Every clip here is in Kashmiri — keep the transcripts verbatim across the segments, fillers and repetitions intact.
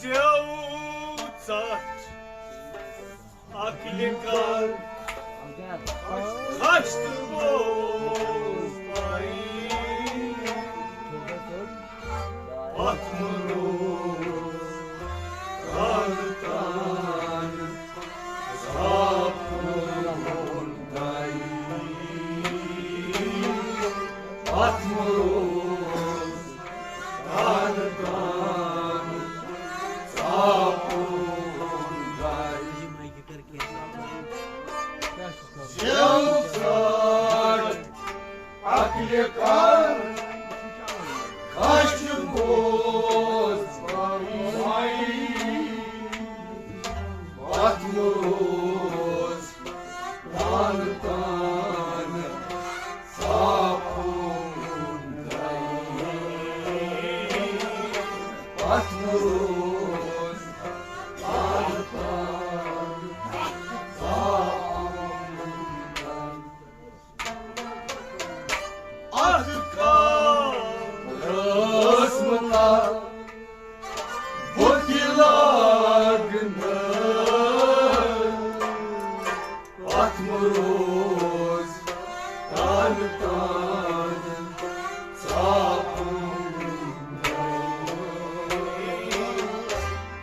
سیو ژٹھ عقلہِ کر خش تہٕ بوز پایی۔ پتھ مہ روز کر تان ژاپُن دایی۔ پتھ مہ روز کر تان ژاپُن دایی۔ زیو ژٹھ عقلہِ کر خش بوز پایی۔ پتھ مہ روز تان تان ژاپُن دایی۔ پتھ مہ روز تان تان ژاپُن دایی۔ اکھ کار ٲس مُلا بُتھِ لاگنہٕ۔ پتھ مہ روز تان تان ژاپُن۔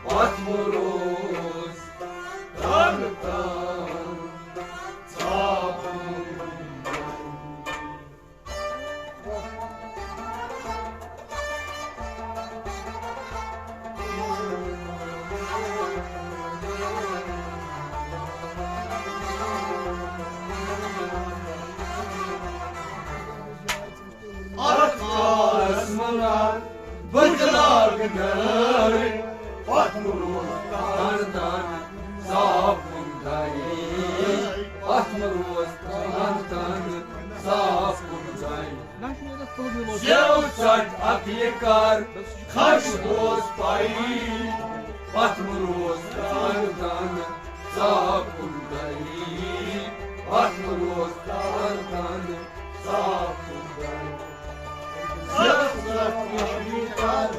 پتھ مہ روز تان تان ژاپُن۔ اکھ کارس منان بتلاگ نار، پتھ مہ روز تان تان صاف کن دائی، پتھ مہ روز تان تان صاف کن دائی۔ زیو ژٹ اکھ یہِ کار، خش بوز پائی، پتھ مہ روز تان تان صاف کن دائی، پتھ مہ روز تان تان صاف کن دائی۔ زیو ژٹ اکھ یہِ کار۔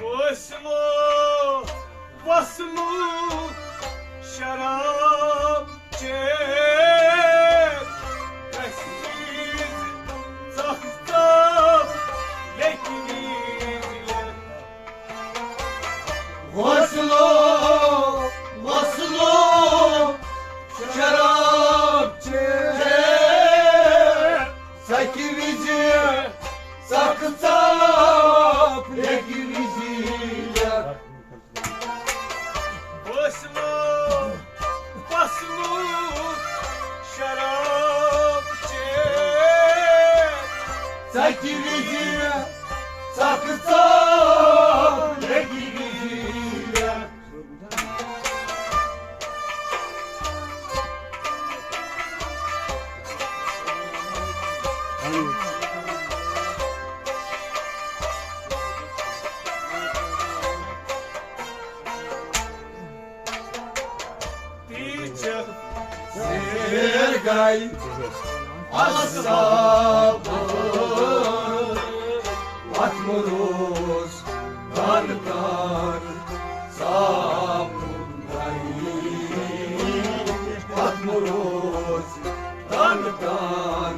وسمو، وسمو شراب چے، کسیز زخ زخ لیکن وسلو، وسلو شراب چے، سکی ویزی سخ ژاپ لیکن ویزی۔ وسلو، وسلو شراب چے، سکی ویزی سخ ژاپ لیکن ویزی۔ تیٖژ زیر گٔے عذاب، پتھ مہ روز تن تن صاف گٔے، پتھ مہ روز تن تن۔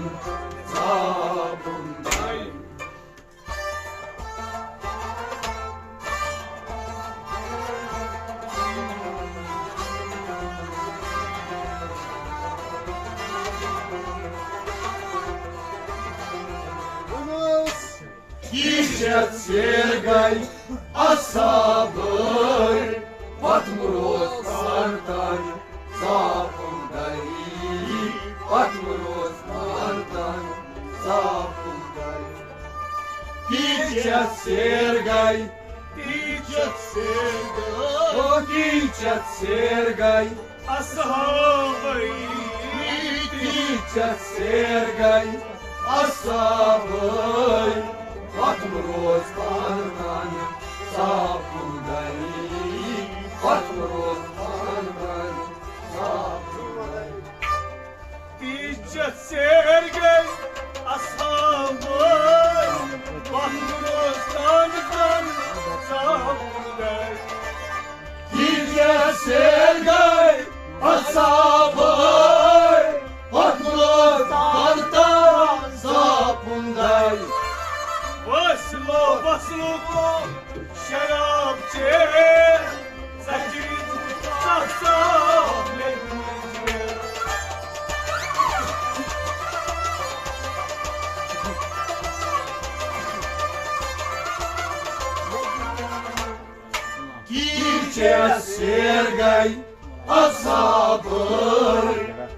یہِ چھےٚ ژیر گٔے اصحابٕے، پتہٕ روز تن تن صاف گٔے، پتہٕ روز تن تن صاف گٔے۔ یہِ چھےٚ ژیر گٔے، یہِ چھےٚ ژیر گٔے، او یہِ چھےٚ ژیر گٔے۔ اصحابٕے، یہِ چھےٚ ژیر گٔے اصحابٕے، پتہٕ روز تن تن صاف گٔے، پتہٕ روز تن تن صاف گٔے۔ یہِ چھےٚ ژیر گٔے اصحابٕے، پتہٕ روز تن تن صاف گٔے۔ یہِ چھےٚ ژیر گٔے اصحابٕے، پتہٕ روز تن تن صاف گٔے۔ وصلو، وصلو کو شراب چے، زجری ژٕ صاف مےٚ۔ یہِ چھےٚ ژیر گٔے اصحابٕے،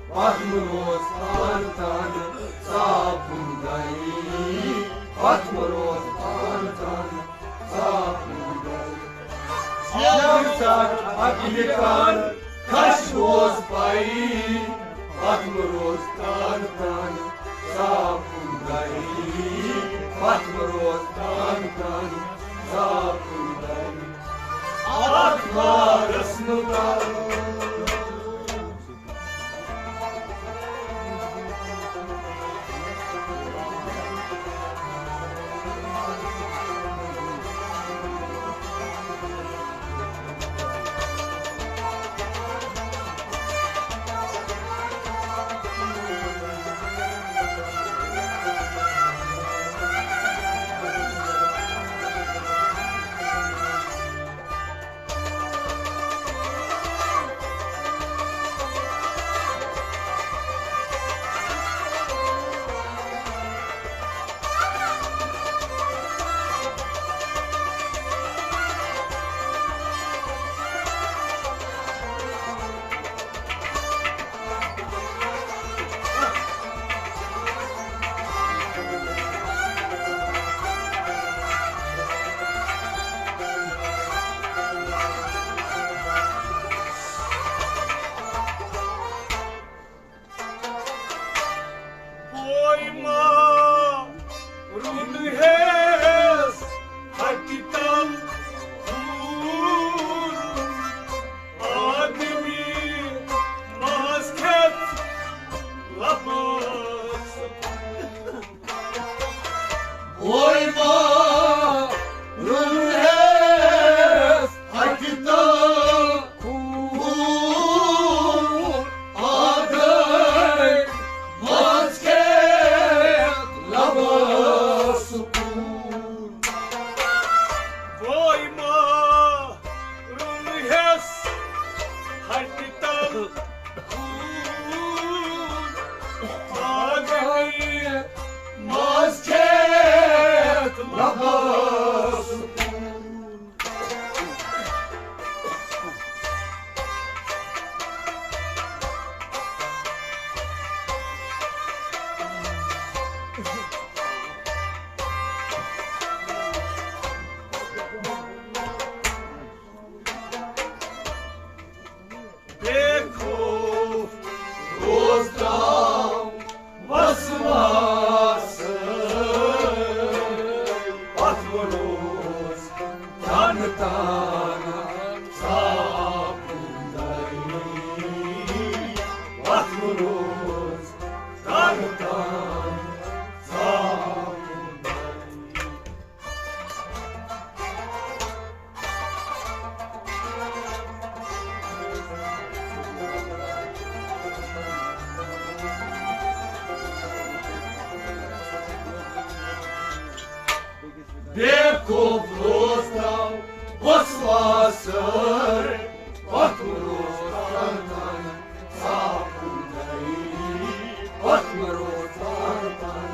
پتہٕ روز تن تن صاف گٔے، پتہٕ روز تن تن صاف گٔے۔ ییٚمہِ ساتہٕ عقلہِ کار کھش اوس پَیی، پتہٕ روز تن تن صاف گٔے، پتہٕ روز تن تن صاف گٔے۔ اتھ نارس نہٕ کرو۔ بوے ما رُن ہیس ہٹہِ تل خوٗن، آدمی ماز کھٮ۪تھ لباس۔ بوے ما رُن ہیس ہٹہِ تل خوٗن، آدے ماز کھٮ۪تھ لباس سکوٗن۔ بوے ما رُن ہیس ہٹہِ تل خوٗن، آدے ماز کھٮ۪تھ لباس سکوٗن۔ بے خوف روز ترٛاو وسواس، پتھ روز تن تن صاف گٔے، پتھ روز تن تن صاف گٔے۔ بے خوف روز ترٛاو وسواس، پتھ روز تن تن صاف گٔے، پتھ روز تن تن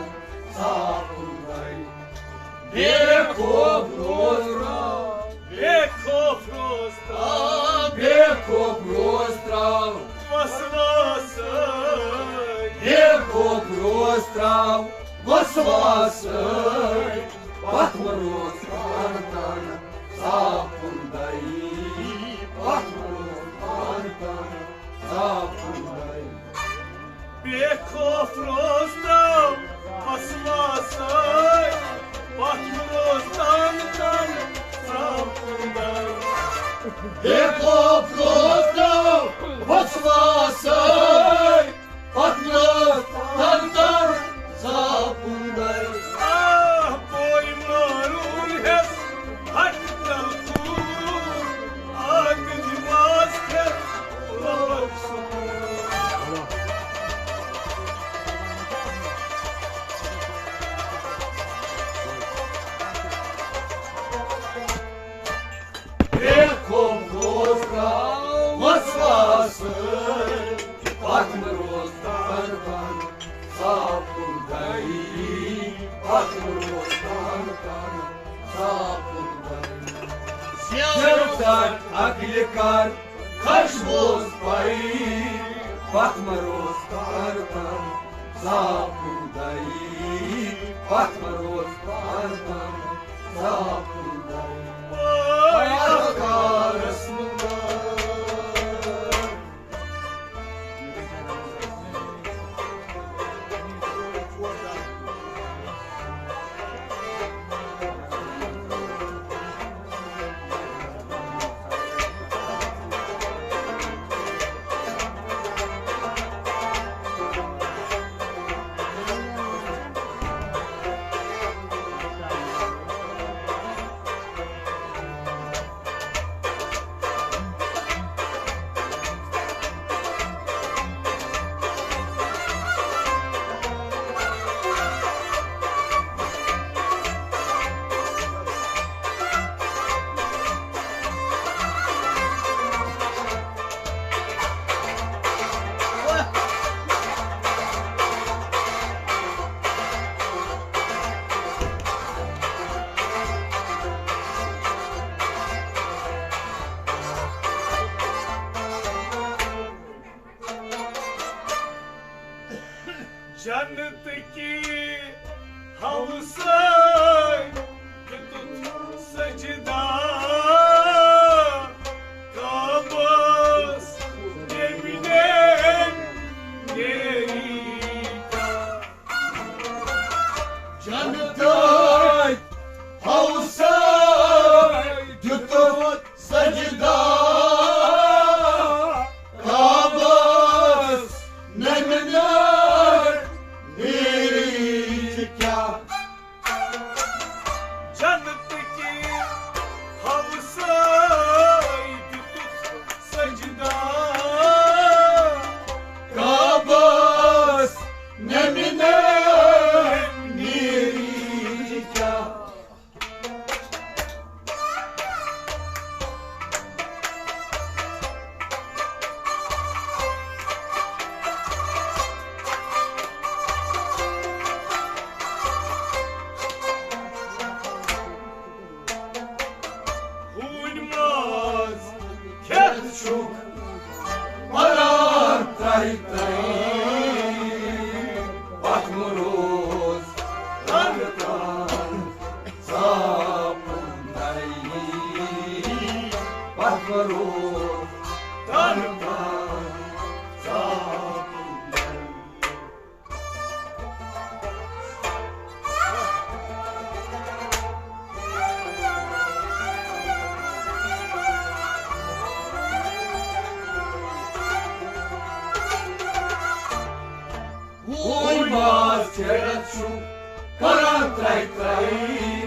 صاف گٔے۔ بے خوف روز تراو، بے خوف روز تراو، آ، بے خوف روز تراو، وسواسے۔ بے خوف روز تراو، وسواسے۔ پتھ مہ روز تن تن، صاف کُن دے۔ پتھ مہ روز تن تن، صاف کُن دے۔ بے خوف روز تراو، وسواسے۔ پتھ مہ روز تن تن، صاف کُن دے۔ بے خوف روز تراو، وسواسے۔ پتھ مہ روز تن تن، صاف کُن دے۔ آہ، بوے مارون ہیس ہٹ تل کوٗر، آ کٔنجہِ ماز کھٮ۪تھ لبک سکوٗن۔ بے خوف روز تراو، وسواسے۔ پتھ مہ روز تن تن، صاف کُن دے۔ پتھ مہ روز تن تن، صاف کُن دے۔ زیو ژٹ عقلہِ کر، خرچ بوز پے۔ پتھ مہ روز تن تن، صاف کُن دے۔ پتھ مہ روز تن تن، صاف کُن دے۔ پتھ کارس منٛز جنت کی ہوسے دیُتُتھ سجدہ، کعبس نیمہِ نیرِ نیرِ۔ جنت ہوسے دیُتُتھ سجدہ، کعبس نیمہِ نیرِ کیٛاہ؟ جنت کی ہوسے دیُتُتھ سجدہ، کعبس نیمہِ نیرِ کیٛاہ؟ ہوٗنۍ ماز کھٮ۪تھ چھُکھ پران ترٛے ترٛے، پتھ مہ روز تن تن، صاف کُن دے۔ پتھ مہ روز تن تن، صاف کُن دے۔ ہوٗنۍ ماز کھٮ۪تھ چھُ کران ترٛے ترٛے،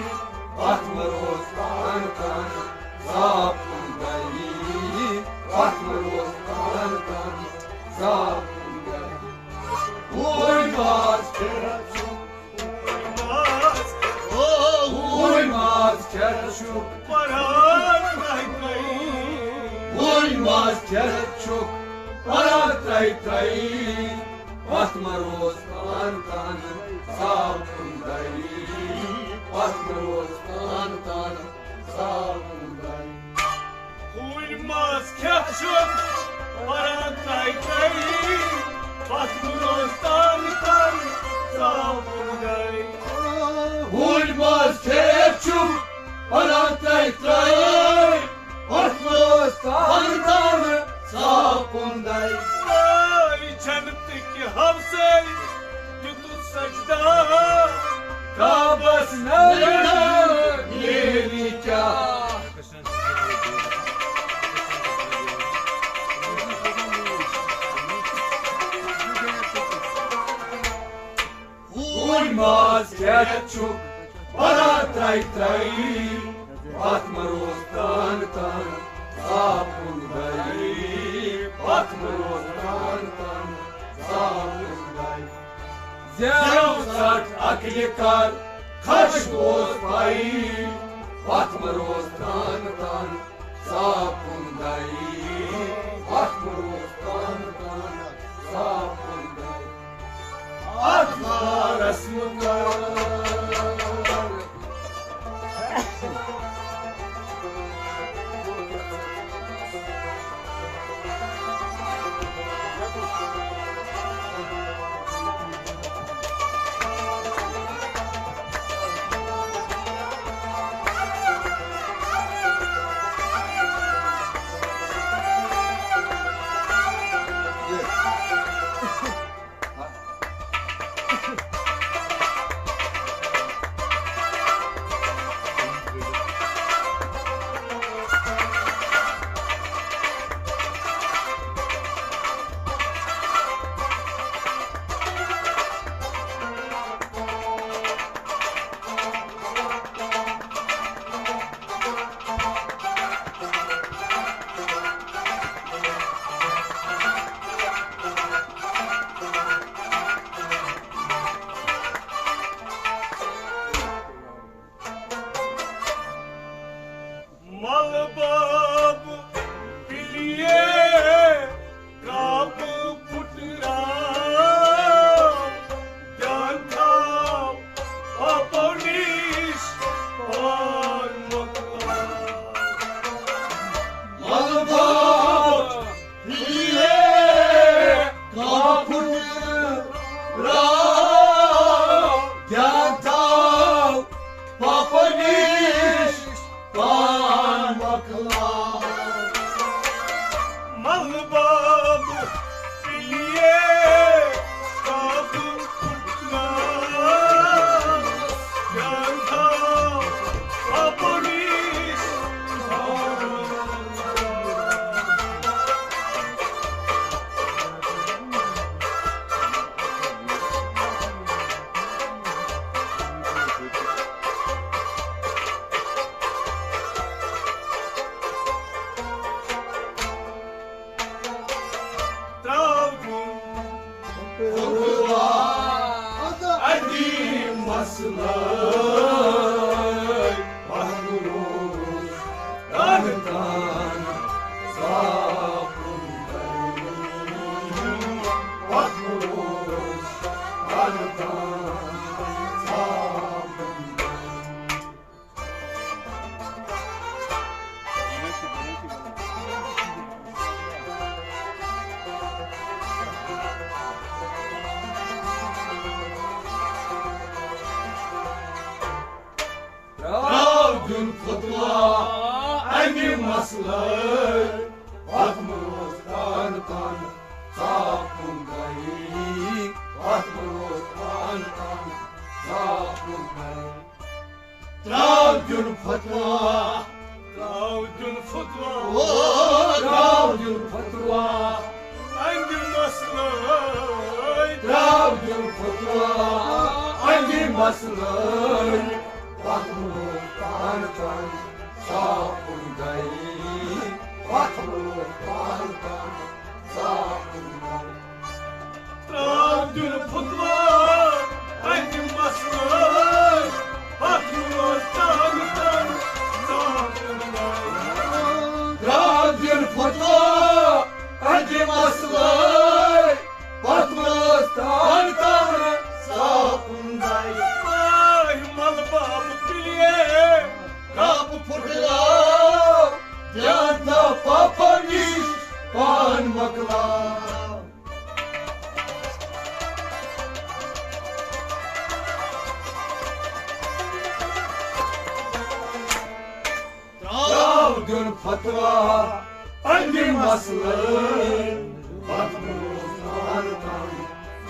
پتھ مہ روز تن تن، صاف کُن دے۔ پتھ مہ روز تن تن، صاف کُن دے۔ ہوٗنۍ ماز کھٮ۪تھ چھُ، ہوٗنۍ ماز کھٮ۪تھ چھُ، ہوٗنۍ ماز کھٮ۪تھ چھُ، پران ترٛے ترٛے۔ پتھ مہ روز تن تن، صاف کُن دے۔ پتھ مہ روز پران ترٛاے ترٛاے، پتھ روز تان تان، ژاو کُن دَے۔ وٲے جنتٕکۍ ہوسے دیُتُتھ سجدہ، کعبس نظر نیری کیٛاہ۔ ہوٗنۍ ماز کھٮ۪تھ چھُکھ پران ترٛاے ترٛاے، پتھ مہ روز تان تان، ژاو کُن دَے، پتھ مہ روز تان تان، ژاو کُن دَے۔ زٮ۪و ژَٹ عقلہِ کر، خرچ گوس پَے، پتھ مہ روز تان تان، ژاو کُن دَے، پتھ مہ روز تان تان، ژاو کُن دَے۔ اتھ بارس مُتعلق۔ ملباب پلیے کاپ پھٹراو، جان تھاو اپنیش پان مکلاو۔ ملباب پلیے کاپ پھٹراو، جان تھاو اپنیش پان مکلاو۔ ملباب پلیے کاپ پھٹراو، جان تھاو اپنیش پان مکلاو۔ ترٛاو دیُن فتوا اَتہِ مسلہٕ، پَتھ روز تَنہٕ تَنہٕ ژاپُن کرِ۔ پَتھ روز تَنہٕ تَنہٕ ژاپُن کرِ۔ ترٛاو دیُن فتوا اَمہِ مسلہٕ، پَتھ روز تَنہٕ تَنہٕ ژاپُن کرِ۔ پَتھ روز تَنہٕ تَنہٕ ژاپُن کرِ۔ ترٛاو دیُن فتوا۔ ترٛاو دیُن فتوا۔ او، ترٛاو دیُن فتوا۔ اَمہِ مسلہٕ۔ ترٛاو دیُن فتوا۔ اَمہِ مسلہٕ۔ پَتھ روز تَنہٕ تَنہٕ ژاپُن کرِ۔ پَتھ روز تَنہٕ تَنہٕ ژاپُن کرِ۔ ترٛاو دیُن فتوا اَتہِ مسلہٕ، پَتھ روز تَنہٕ تَنہٕ ژاپُن کرِ۔ ترٛاو دیُن فتوا اَتہِ مسلہٕ، پَتھ روز تَنہٕ تَنہٕ ژاپُن کرِ۔ آے ملباب پلیے کاپ پھٹراو، جان تھاو پاپن نِش پان مۄکلاو۔ دیُن فتوا پننہِ مسلہٕ، پتھ برونٛہہ تان تان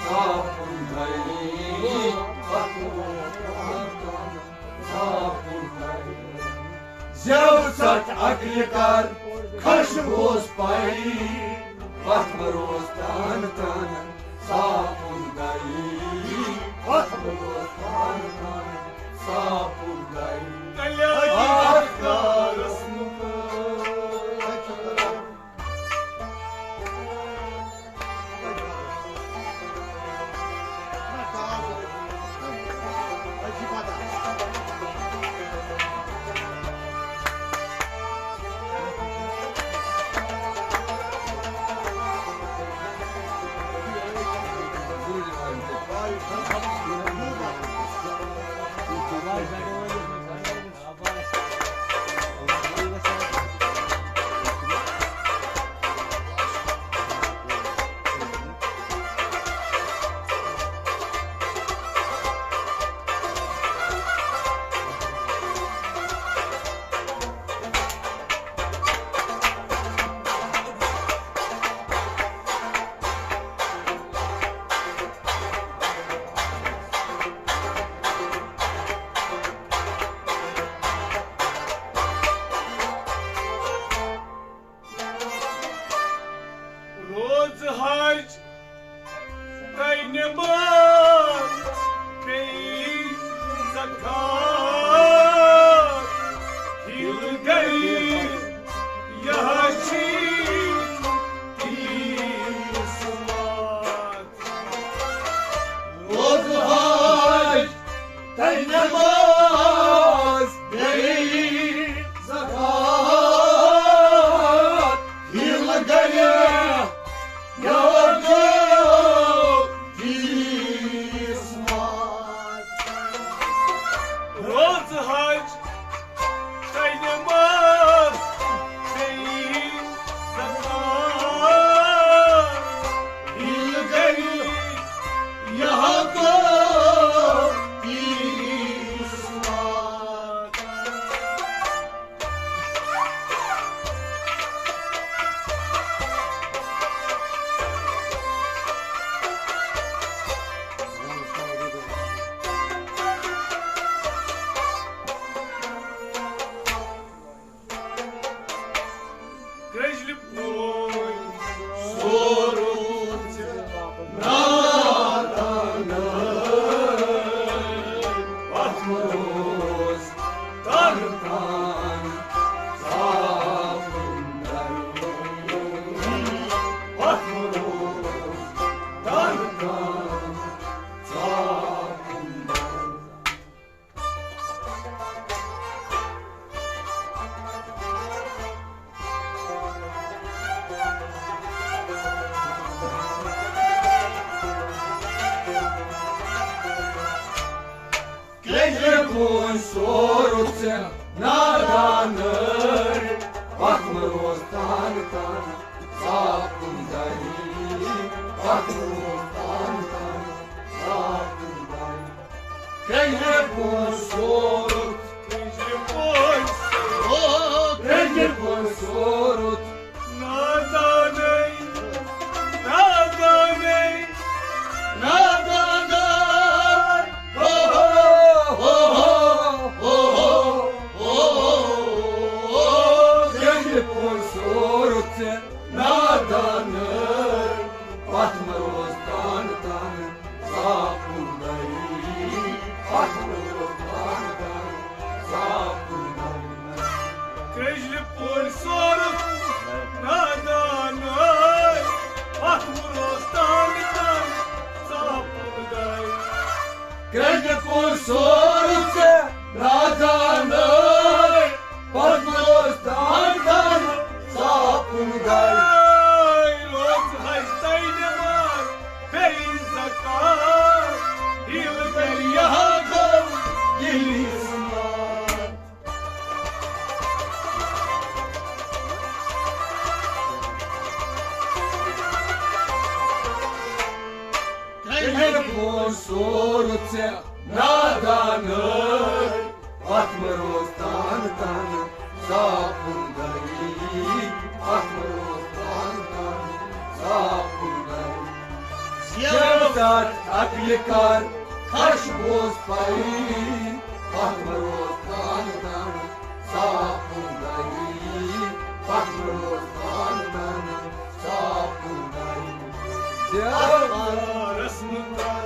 صاف کُن گٔے، پتھ برونٛہہ تان تان صاف کُن گٔے۔ زیو ژٹھ عقلہِ کر خش اوس پائی، پتھ برونٛہہ تان تان صاف کُن گٔے، پتھ برونٛہہ تان تان صاف کُن گٔے۔ کلیان آفتاب روزٕ حج، تۄہہِ نٮ۪ماز، بیٚیہِ زکات، ہیٖلہٕ گٔیہِ، یہِ حظ چھِ عیٖد سماعت۔ روزٕ حج، تۄہہِ نٮ۪ماز، بیٚیہِ زکات، ہیٖلہٕ گٔیہِ، یہِ حظ چھِ عیٖد سماعت۔ روزٕ حج، تۄہہِ نٮ۪ماز، بیٚیہِ زکات، ہیٖلہٕ گٔیہِ، یہِ حظ چھِ عیٖد سماعت۔ کرٛجلہِ پوٗرۍ سورُت نادانہٕ، پتھ روز تن تن صاف کُن گٔے، پتھ روز تن تن صاف کُن گٔے۔ کرٛجلہِ پوٗرۍ سورُت ژےٚ نادانہٕ، پتھ روز تن تن صاف کُن گٔے، پتھ روز تن تن صاف کُن گٔے۔ کرٛجلہِ پوٗرۍ سورُت، کرٛجلہِ پوٗرۍ سورُت، کرٛجلہِ پوٗرۍ سورُت۔ نادانَے، نادانَے، نادانَے۔ ہو، ہو، ہو۔ کرٛجلہِ پوٗرۍ سورُت ژےٚ نادانَے، پتھ مہ روز تن تن۔ صاف کُن گٔے، پتھ مہ روز تن تن۔ صاف کُن گٔے۔ کرٛجلہِ پوٗرۍ سورُت نادانَے، پتھ مہ روز تن تن۔ صاف کُن گٔے۔ کرٛجلہِ پوٗرۍ سورُت ژےٚ نادانَے، پتھ مہ روز تن تن۔ صاف کُن گٔے۔ روزٕ حج تۄہہِ نٮ۪ماز، بیٚیہِ زکات، ہیٖلہٕ گٔیہِ، یہِ حظ گوٚو عیٖد سماعت۔ کرٛجلہِ پوٗرۍ سورُت ژےٚ نادانَے، پتھ مہ روز تن تن۔ صاف کُن گٔے۔ تتھ عقلہِ کر خش بوز پایی، پتھ مروز تان تان صاف کُن دایی، پتھ مروز تان تان صاف کُن دایی۔ زیادٕ رسم کر۔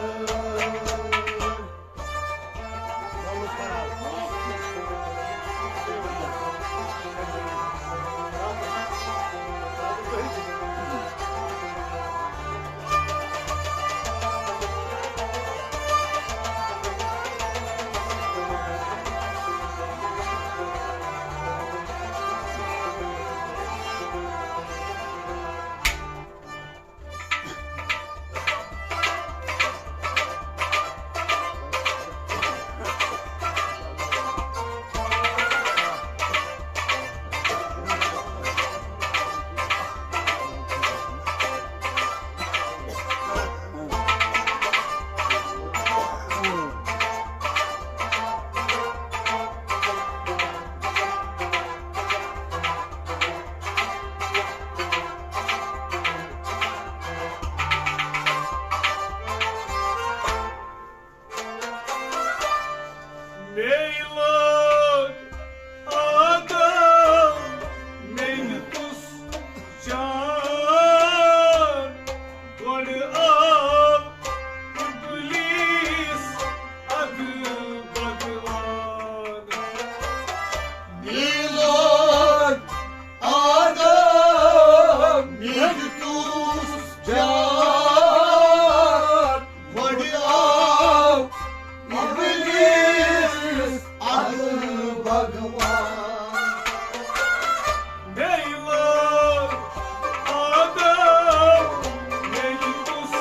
مے لوگ آدم، مے دیُتُس جان، گۄڈٕ آو ابلیس ادٕ بھگوان۔ مے لوگ آدم، مے دیُتُس جان، گۄڈٕ آو ابلیس ادٕ بھگوان۔ مے لوگ آدم، مے دیُتُس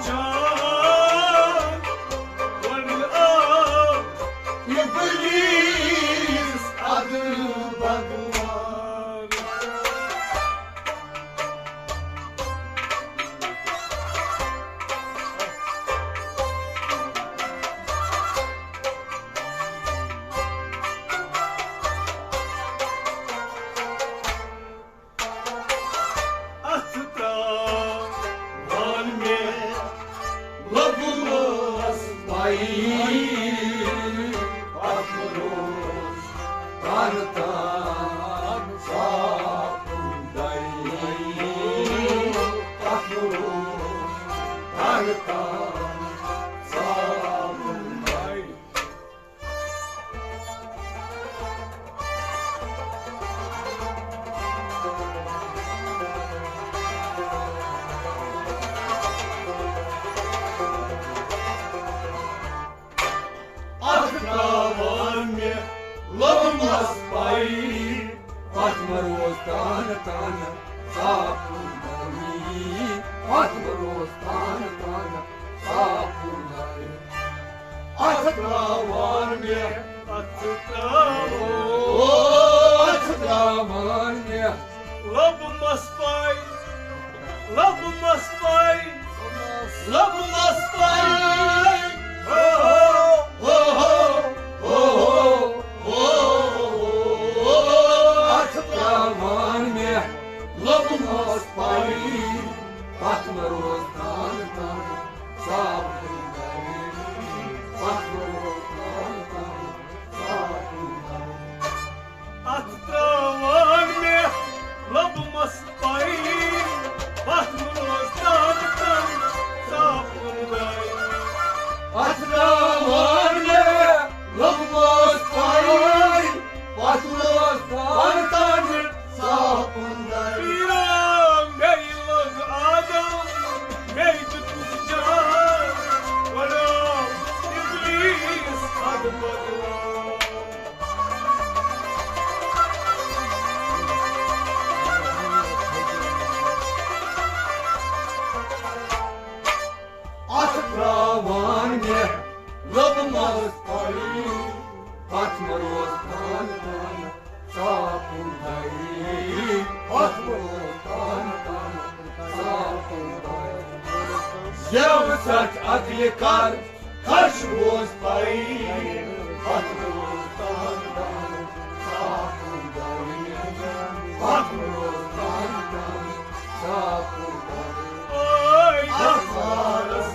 جان، گۄڈٕ آو ابلیس ادٕ بھگوان۔ اتھ تراوان مےٚ لوٚگُم اوس پَیی، پَتہٕ روز تَنہٕ تام صاف دَے۔ پَتہٕ روز تَنہٕ تام صاف دَے۔ اتھ تراوان مےٚ لوٚگمس پَیی، پتھ مہ روز تانہٕ تانہٕ صاف کُن دَری، پتھ مہ روز تانہٕ تانہٕ صاف کُن دَری۔ اتھ تراوان مےٚ، اتھ تراوان، او، اتھ تراوان مےٚ۔ لوٚگمس پَے، لوٚگمس پَے، لوٚگمس پَے۔ ہو، ہو، ہو، ہو۔ اتھ تراوان مےٚ لوٚگمس پَے، پتھ مہ روز تانہٕ تانہٕ صاف کُن دَری، پتھ مہ روز تانہٕ تانہٕ صاف کُن دَری۔ اتھ تراوان مےٚ لوٚگمس پَے، پتھ مہ روز تانہٕ تانہٕ صاف کُن دَری۔ اتھ تراوان مےٚ لوٚگمس پَے، پتھ مہ روز تانہٕ تانہٕ صاف کُن دَری۔ پیرا، مے لوٚگ آدم، مے دیُتُس جان، بناو ابلیس ادٕ بھگوان۔ اتھ تراوان مےٚ لوٚگمس پَے، پتھ مہ روز تانہٕ تانہٕ صاف کُن دَری، پتھ مہ روز تانہٕ تانہٕ صاف کُن دَری۔ زیو ژٹھ عقلہِ کر خش بوز پَے، پتھ مہ روز تانہٕ تانہٕ صاف کُن دَری، پتھ مہ روز تانہٕ تانہٕ صاف کُن دَری۔ اوے اتھ بارس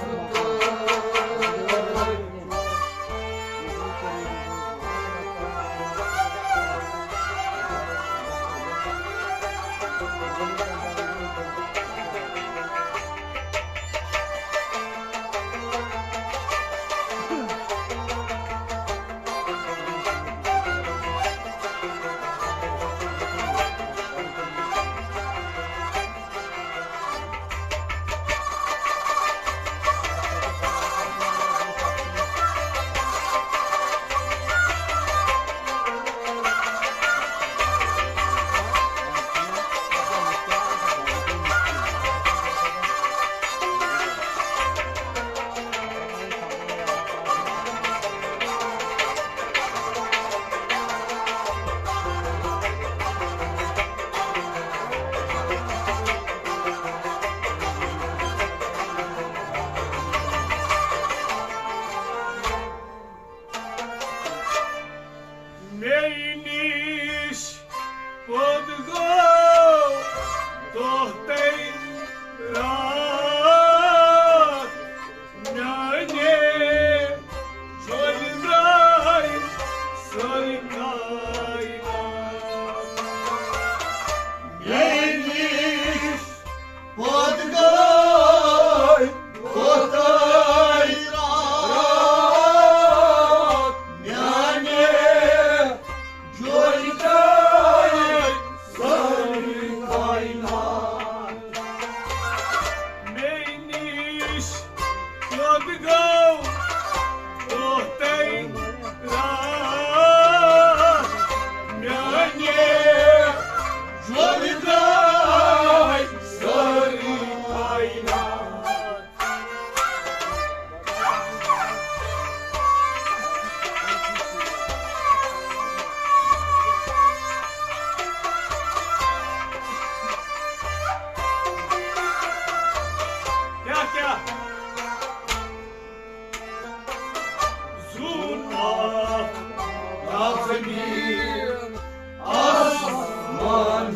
آسمان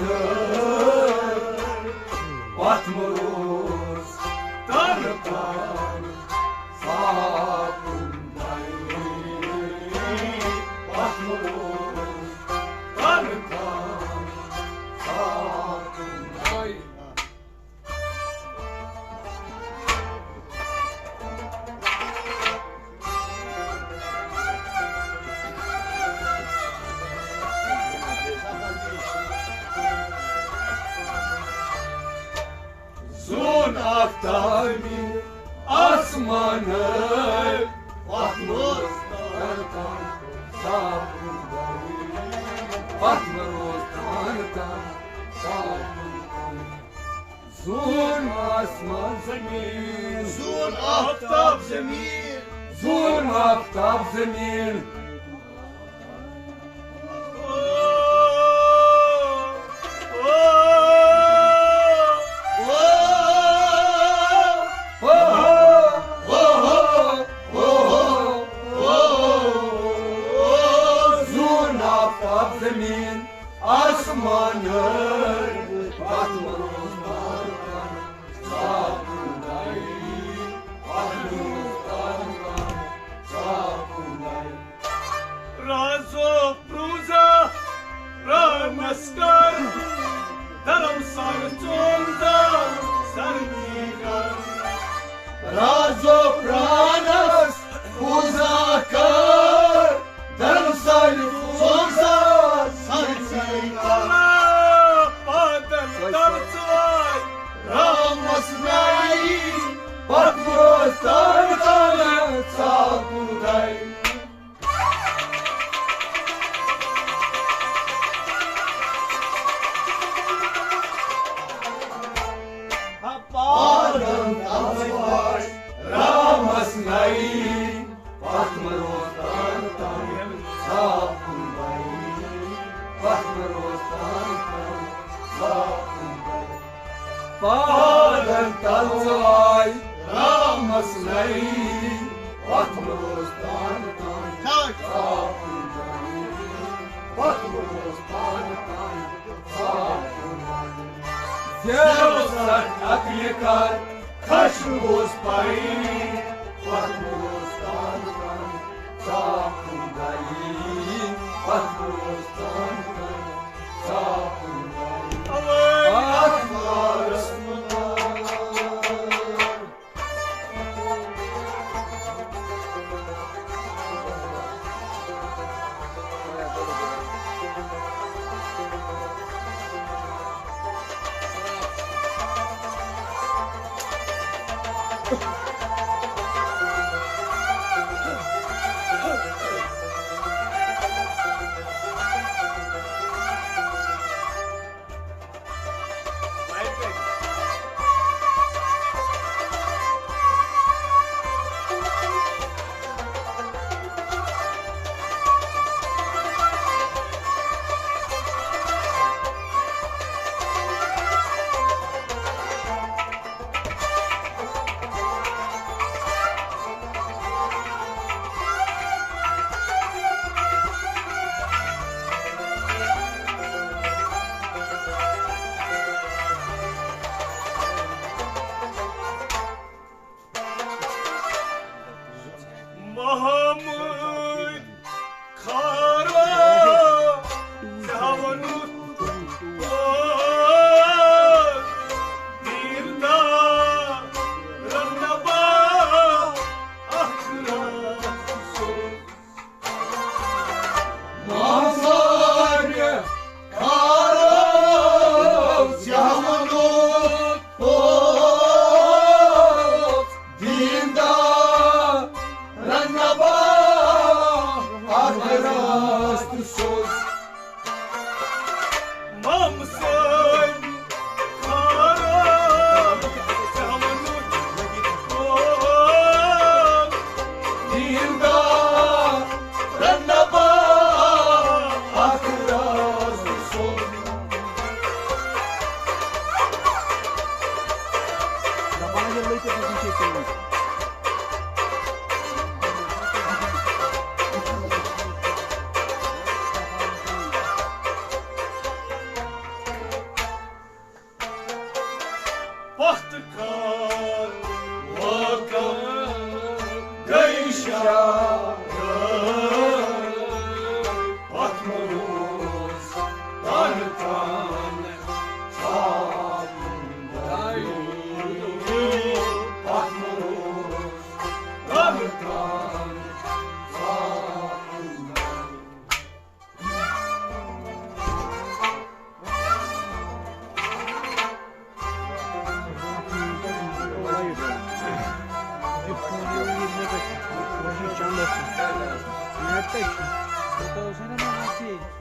پتھ مروز تن تن صاف پتھ مروز تن تن صاف۔ زون آفتابی آسمان، پتھ مروز تن تن صاف۔ پتھ مروز تن تن صاف۔ زون آسمان زمین، زون آفتاب زمین، زون آفتاب زمین۔ زون آفتاب زمین آسمان، پتھ مروز تن تن صاف۔ رازو پروزا پرانس کر، درم سر چونزا سر کر۔ رازو پرانس پوزا کر، درم سر چونزا سر کر۔ پادل تر چوائے رامس نائی، پتھ مروز تن تن صاف۔ پادن تلوار رامس نئی، پتھ مروز تن تن صاف۔ پتھ مروز تن تن صاف۔ پادن تلوار رامس نئی، پتھ مروز تن تن صاف۔ پتھ مروز تن تن صاف۔ زیو سخت عقلہِ کر خشم بوز پائی، پتھ بوز تن تن صاف۔ پتھ بوز تن تن صاف۔ پتھ بوز تن تن۔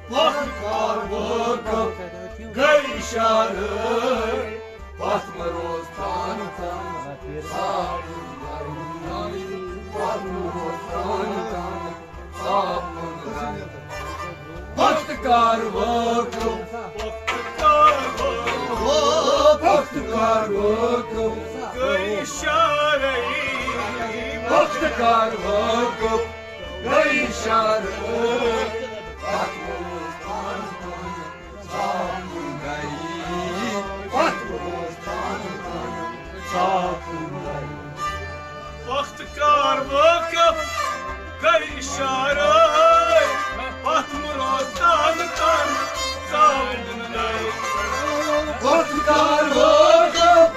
پتھ کار وٲقف گٔے شرٲے، پتھ مہ روز تان تان، صاف کُن گٔے۔ پتھ مہ روز تان تان، صاف کُن گٔے۔ وقت کار وٲقف، وقت کار وٲقف گٔے شرٲے، وقت کار وٲقف گٔے شرٲے، پتھ مہ روز تان تان، صاف کُن گٔے۔ پتھ مہ روز تان تان، صاف کُن گٔے۔ وقت کار وٲقف گٔے شرٲے، پتھ مہ روز تان تان، صاف کُن گٔے۔ وقت کار وٲقف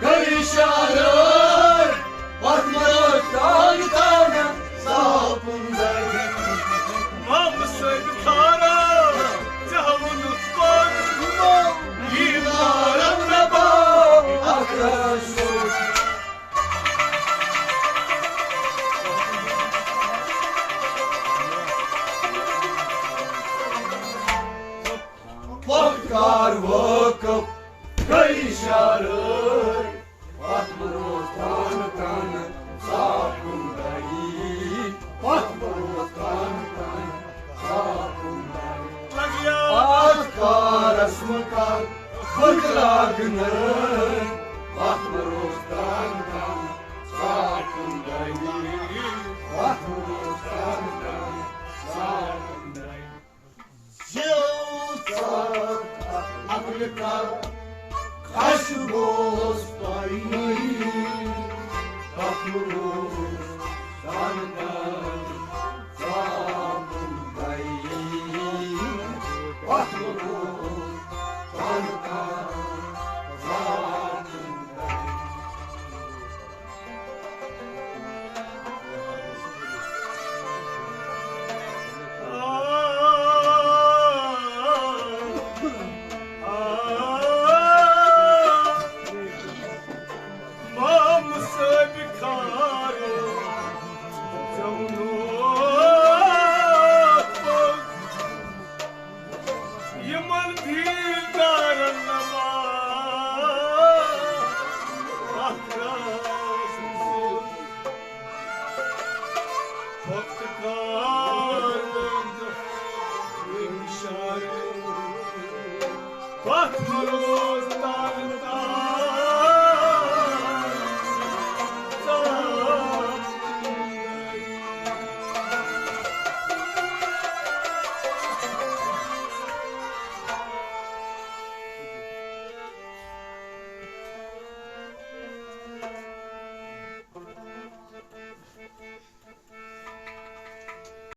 گٔے شرٲے، پتھ مہ روز تان تان، صاف کُن گٔے۔ مامہٕ صٲبۍ خارا، ژےٚ ووٚنُتھ پوٚز، یی لارن نبا اکھ رسول۔ وقت کار وٲقف گٔے شرٲے، پتھ مہ روز تان تان، صاف کُن گٔے۔ پتھ مہ روز تان تان، صاف کُن گٔے۔ لگیا۔ اتھ کارس مہ کر بُتھ لاگنہٕ، پتھ مہ روز تان تان، صاف کُن گٔے۔ پتھ مہ روز تان تان، صاف کُن گٔے۔ زیوٗٹھ عقل کا خشم اوس تۄہہِ، تَتھ منٛز اوس زانکار زاپُن گَرِ، تَتھ منٛز اوس زانکار زاپُن گَرِ۔ یِمن دیٖدارن نماز اکھ رٲژ زٕ، وقت کار وٲتۍ اِشارٕ، پتھ مہ روز تان۔